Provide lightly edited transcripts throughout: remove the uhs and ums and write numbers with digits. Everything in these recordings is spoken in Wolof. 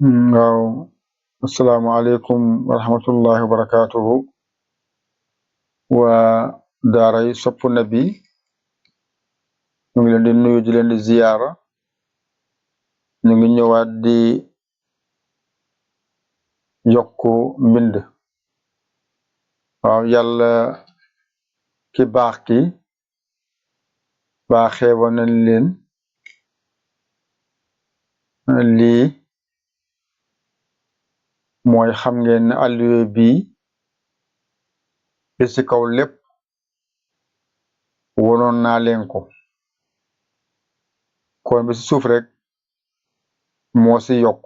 waaw asalaamaaleykum wa rahmatullahi wa barakaatuhu waa daaray Sopp Nabi ñu ngi leen di nuyu di leen di ziyaara ñu ngi ñëwaat di yokku mbind waaw yàlla ki baax ki baaxee woon nañ leen lii mooy xam ngeen ne alluwe bi li ci kaw lépp wonoon naa leen ko kon bi ci suuf rek moo ci yokk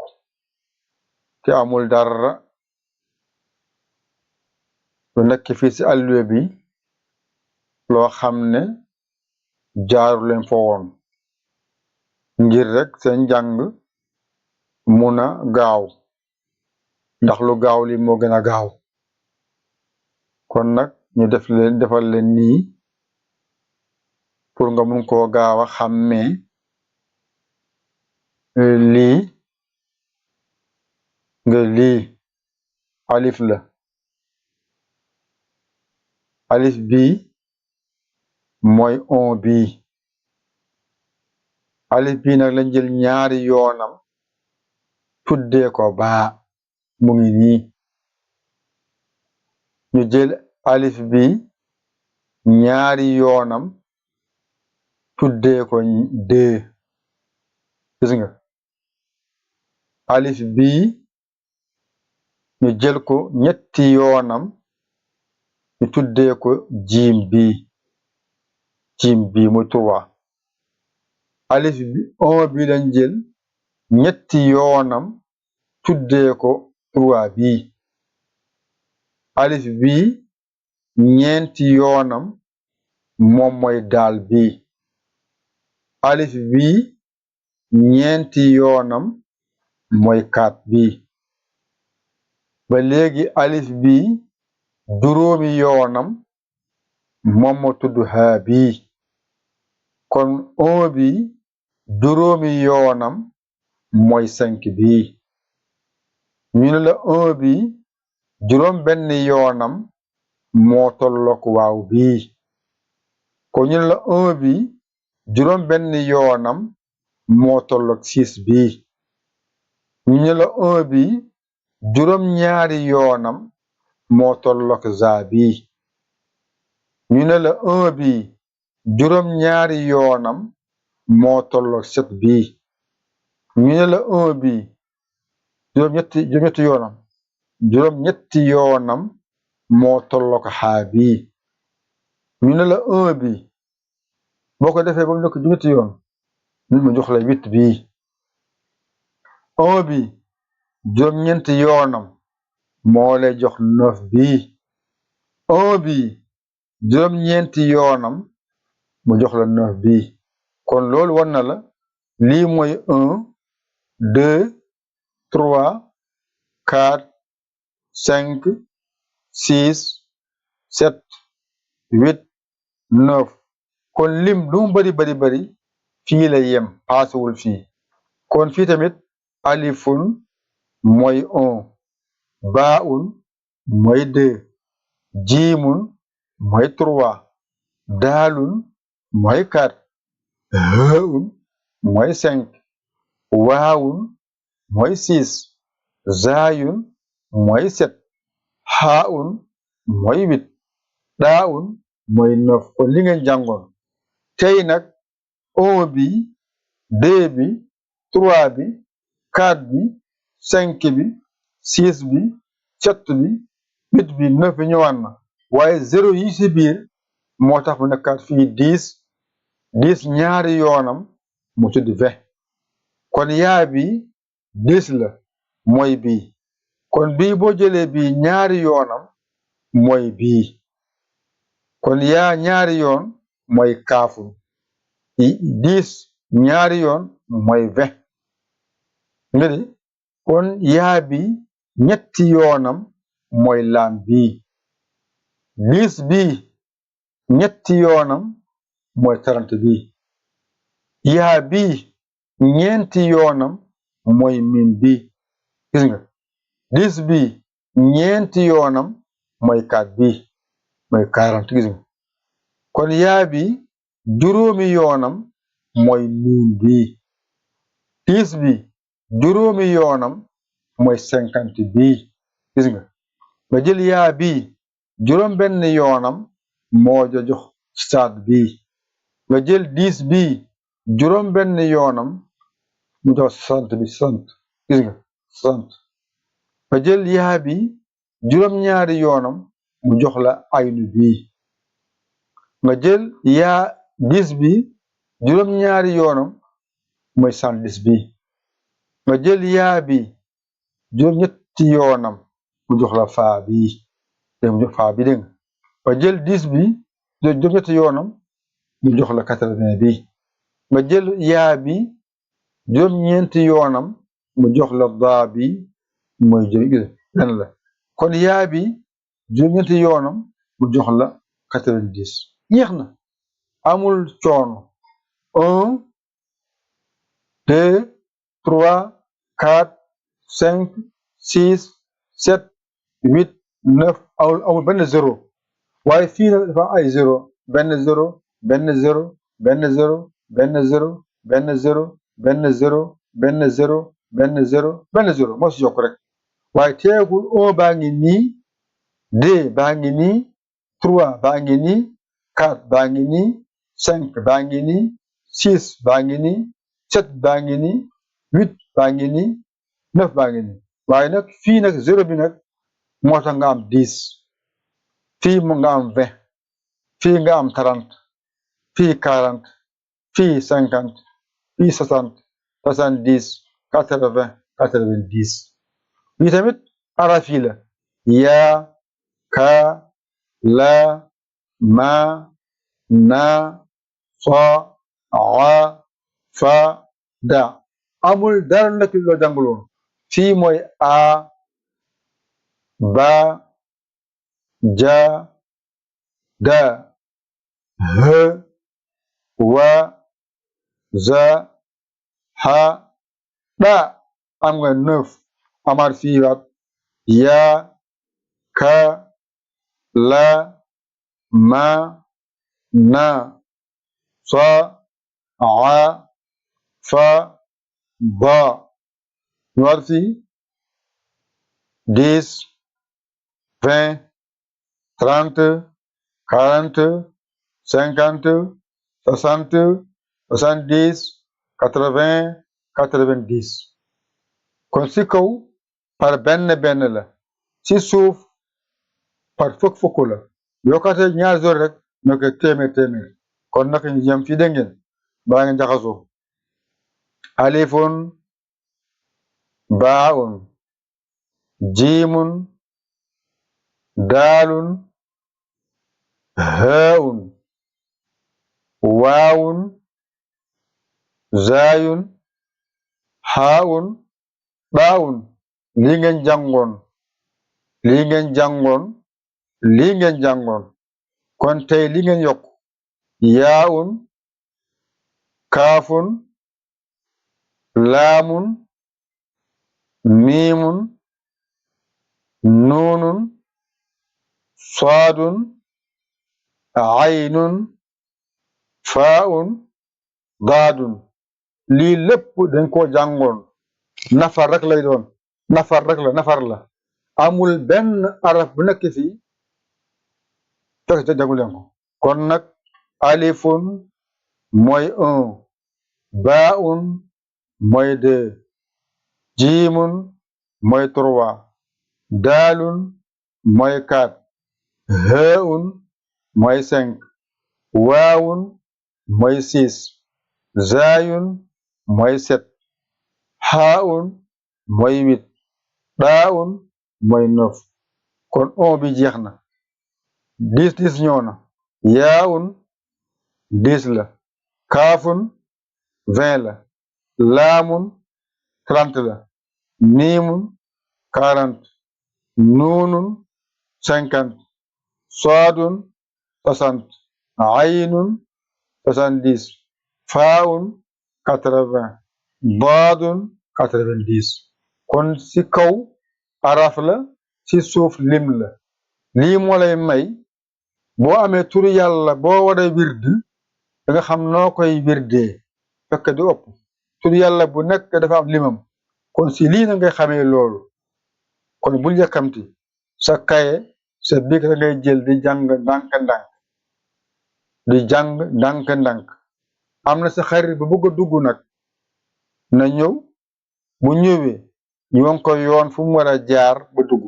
te amul dara lu nekk fii ci alluwe bi loo xam ne jaaru leen foo woon ngir rek seen njàng mun a gaaw ndax lu gaaw li moo gën a gaaw kon nag ñu defal leen nii pour nga mun koo gaaw a xàmmee lii alif la alif bi mooy on bi alif bi nag lañ jël ñaari yoonam tuddee ko baa mu ngi nii ñu jël alif bi ñaari yoonam tuddee ko dee gis nga alif bi ñu jël ko ñetti yoonam ñu tuddee ko jiim bi muy trois alif bi on bi lañ jël ñetti yoonam tuddee ko trois bi alif bi ñeenti yoonam moom mooy daal bi alif bi ñeenti yoonam mooy kaat bi ba léegi alif bi juróomi yoonam moom moo tudd haa bi kon on bi juróomi yoonam mooy cinq bi ñu ne la un bi juróom benn yoonam moo tollook waaw bi kon ñu ne la un bi juróom benn yoonam moo tollook six bi ñu ne la un bi juróom ñaari yoonam moo tollook za bi ñu ne la un bi juróom ñaari yoonam moo tollook sept bi ñu ne la un bi juróom ñetti yoonam moo tollook xaa bi ñu ne la un bi boo ko defee ba mu nekk juróom-ñetti yoon nit mu jox la huit bi un bi juróom-ñeenti yoonam moo lay jox neuf bi un bi juróom-ñeenti yoonam mu jox la neuf bi kon loolu war na la lii mooy un deux trois quatre cinq six sept huit neuf kon lim lu mu bari fii la yem paasewul fii kon fii tamit alifun mooy un baaun mooy deux jiimun mooy trois daalun mooy quatre haun mooy cinq waawun mooy six zaayun mooy sept xaaun mooy huit daaun mooy neuf kon li ngeen jàngoon tey nag un bi deux bi trois bi quatre bi cinq bi six bi sept bi huit bi neuf bi ñëwaat na waaye zéro yi ci biir moo tax mu nekkaat fii dix ñaari yoonam mu tudd vingt kon yaa bi 10 la mooy bii kon bii boo jëlee bii ñaari yoonam mooy bii kon yaa ñaari yoon mooy kaafu 10 ñaari yoon mooy 20 nga di kon yaa bi ñetti yoonam mooy laam bii 10 bii ñetti yoonam mooy 30 bii yaa bii ñeenti yoonam mooy miim bii gis nga 10 bi ñeenti yoonam mooy 4 bi mooy 40 gis nga kon yaa bi juróomi yoonam mooy nuun bi 10 bi juróomi yoonam mooy 50 bi gis nga nga jël yaa bi juróom benn yoonam moo jox stade bi nga jël 10 bi juróom benn yoonam mu jox 60 bi 60 gis nga 60 nga jël yaa bi juróom ñaari yoonam mu jox la aynu bi nga jël yaa 10 bi juróom ñaari yoonam mooy 110 bi nga jël yaa bi juróom ñetti yoonam mu jox la faa bi dégg mu jox faa bi dégg nga jël 10 bi juróom ñetti yoonam mu jox la 80 bi nga jël yaa bi juróom ñeenti yoonam mu jox la daa bi mooy lan la kon yaa bi juróom ñeenti yoonam mu jox la 90 yéex na amul coono 1 2 3 4 5 6 7 8 9 amul benn zéro waaye fii nag dafa ay zéro benn zéro benn zéro benn zéro benn zéro benn zéro benn zéro benn zéro benn zéro benn zéro moo si yokk rek waaye teegul 1 baa ngi nii 2 baa ngi nii 3 baa ngi nii 4 baa ngi nii 5 baa ngi nii 6 baa ngi nii 7 baa ngi nii 8 baa ngi nii 9 baa ngi nii waaye nag fii nag zéro bi nag moo tax nga am 10 fii mu nga am 20 fii nga am 30 fii 40 fii 50 fii 60 70 80 90 lii tamit araf yi la yaa ka la ma na fa a fa da amul dara nag loo jànguloon fii mooy a ba ja da h wa za ha da am nga 9 amaat fii waat ya ka la ma na sa a fa ba ñëwaat fii 10 20 30 40 50 60 70 80 90 kon si kaw par benn benn la si suuf par fukk la yokkate ñaar zéro rek ñoo koy téeméer kon nag ñu jëm fii dégg ngeen baa ngeen jaxasoo alifun baaun jiimun daalun haun waawun zaayun haun daawun lii ngeen jàngoon kon tey li ngeen yokk yaawun kaafun laamun miimun nuunun saadun aynun faa'un daadun lii lépp dañ koo jàngoon nafar rek lay doon nafar la amul benn araf bu nekk fii fekk ca jàngu leen ko kon nag alifun mooy 1 baun mooy 2 jiimun mooy 3 daalun mooy 4 haun mooy 5 waawun mooy 6 zaayun mooy 7 haun mooy 8 daawun mooy 9 kon 1 bi jeex na 10 ñëw na yaawun 10 la kaafun 20 la laamun 30 la miimun 40 nuunun 50 saadun 60 aynun 70 faawun 80 daadun 90 kon ci kaw araf la ci suuf lim la lii moo lay may boo amee turu yàlla boo war a wird da nga xam noo koy wirdee fekk du ëpp turu yàlla bu nekk dafa am limam kon si lii na ngay xamee loolu kon bul yàkkamti sa kaye sa biig da ngay jël di jàng ndànk-ndànk di jàng ndànk-ndànk am na sa xarit bu bëgg a dugg nag na ñëw bu ñëwee ñu won ko yoon fu mu war a jaar ba dugg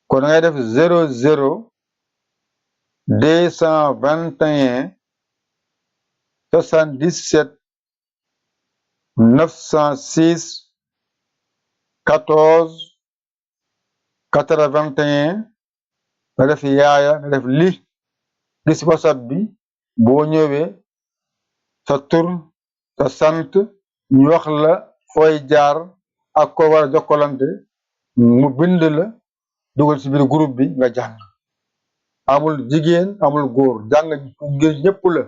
kon da ngay def 00 221 77 906 14 81 nga def yaaya nga def li gis WhatsApp bi boo ñëwee sa tur sa sant ñu wax la fooy jaar ak ko war a jokkalante mu bind la dugal ci biir groupe bi nga jàng amul jigéen amul góor jàng ngir ñëpp la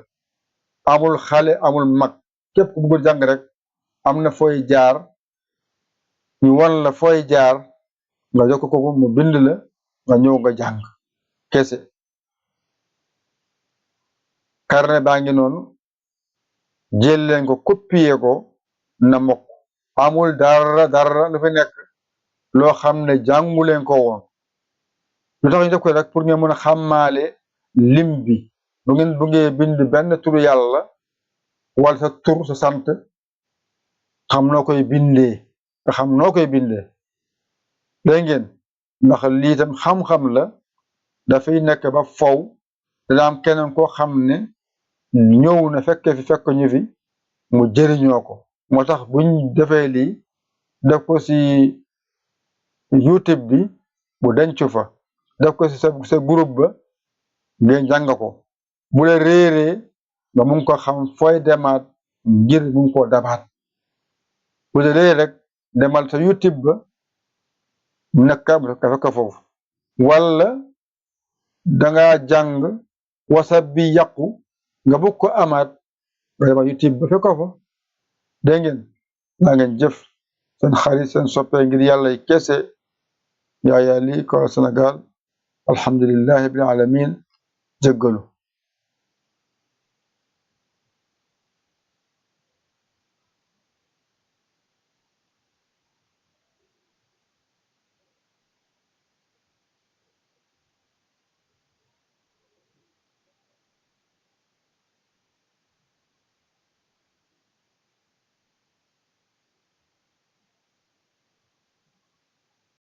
amul xale amul mag képp ku bëgg jàng rek am na fooy jaar ñu wan la fooy jaar nga jokk ko mu bind la nga ñëw nga jàng kese carnet baa ngi noonu jël leen ko copier ko na mokk amul dara lu fi nekk loo xam ne jàngu leen ko woon lu tax ñu def ko rek pour ngeen mën a xàmmaale lim bi bu ngeen bëggee bind benn turu yàlla wala sa tur sa sant xam noo koy bindee nga xam noo koy bindee dégg ngeen ndax lii tam xam-xam la dafay nekk ba fow dana am keneen koo xam ne ñëw na fekk ñu fi mu jëriñoo ko moo tax buñ defee lii def ko ci YouTube bi bu denc fa def ko ci sa groupe ba ngeen jàng ko bu la réeree nga mun ko xam fooy demaat ngir mun koo dabaat bu la réeree rek demal sa YouTube ba nekk ka fekk foofu wala danga jàng WhatsApp bi yàqu nga bëgg ko amaat nga demal YouTube ba fekk fa dégg ngeen naa ngeen jëf seen xarit seen soppee ngir yàlla yi kese Yaya Ly Kawar Sénégal alhamdulillahi rabbil alamin jéggalu